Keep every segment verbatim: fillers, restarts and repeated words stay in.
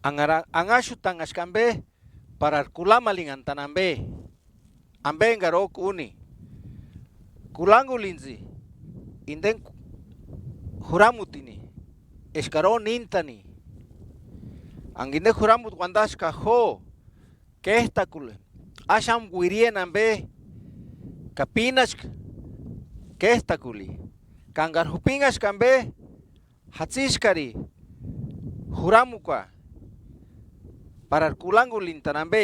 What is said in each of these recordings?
Anhara-, anhaxutanhaska ambe parari kulamalinhantani ambe, ambe engari ók'u úni. Kulangulintsï indeni juramutini, eskari ó níntani. Anka inde juramuti uantaxka jo, kéjtakuli, axamu uiriani ampe, ka pínaxka kéjtakuli, ka enkari jupinhaxka ampe, jatsixkari juramukua parari kulankulintani ampe.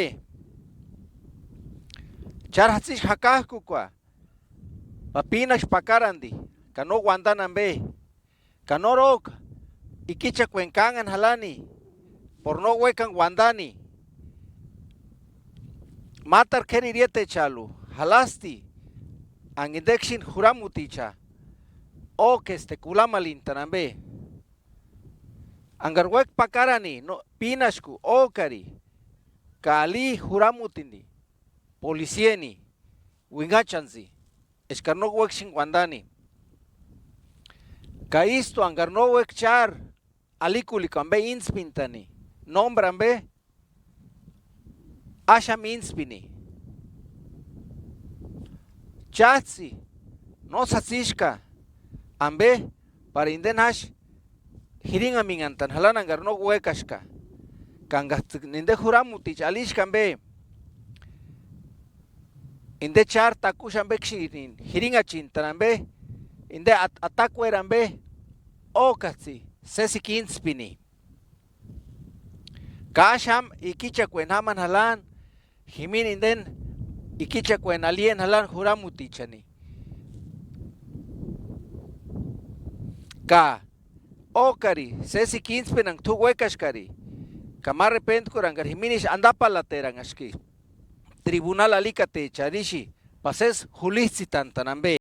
Chári jatsixka jakak'ukua, pa pínaxki pakaranti, ka no uantani ampe, ka nóri ók'a ikichakueni kánhani jalani, poru no uékani uantani. Mátaru k'éri irietechalhu jalasti, anka intekua xáni juramuticha, ók'esti kulamalintani ampe. Enkari uékpa pakarani no pínaxku ók'ari, ka ali juramutini, polisieni, uinhachantsï, eskari no uék'a xáni uantani. Ka ístu enkari no uék'a chári alikulikua ampe íntspintani, nómpre ampe, axamu íntspini. Cháts'ï no jatsixka ampe, para inteni jáxi jirinhaminhantani jalani enkari no uékaxka, ka enkats'ïni inte juramuticha alixka ampe, inte chári takuxu ampeksïni jirinhachintani ampe, inte at-, atakueri ampe, ók'ats'ï sésika íntspini. Ka axamu ikichakueni jámani jalani, jimini inteni ikichakueni alieni jalani juramutichani. Ka ók'ari sésika íntspini enka t'u uékaxkari, ka ma repentkuarhu enkari jimini ísï antapalateranhaxaka tribunali alikatecharhu isï, pa sési julits'ïtantani ampe.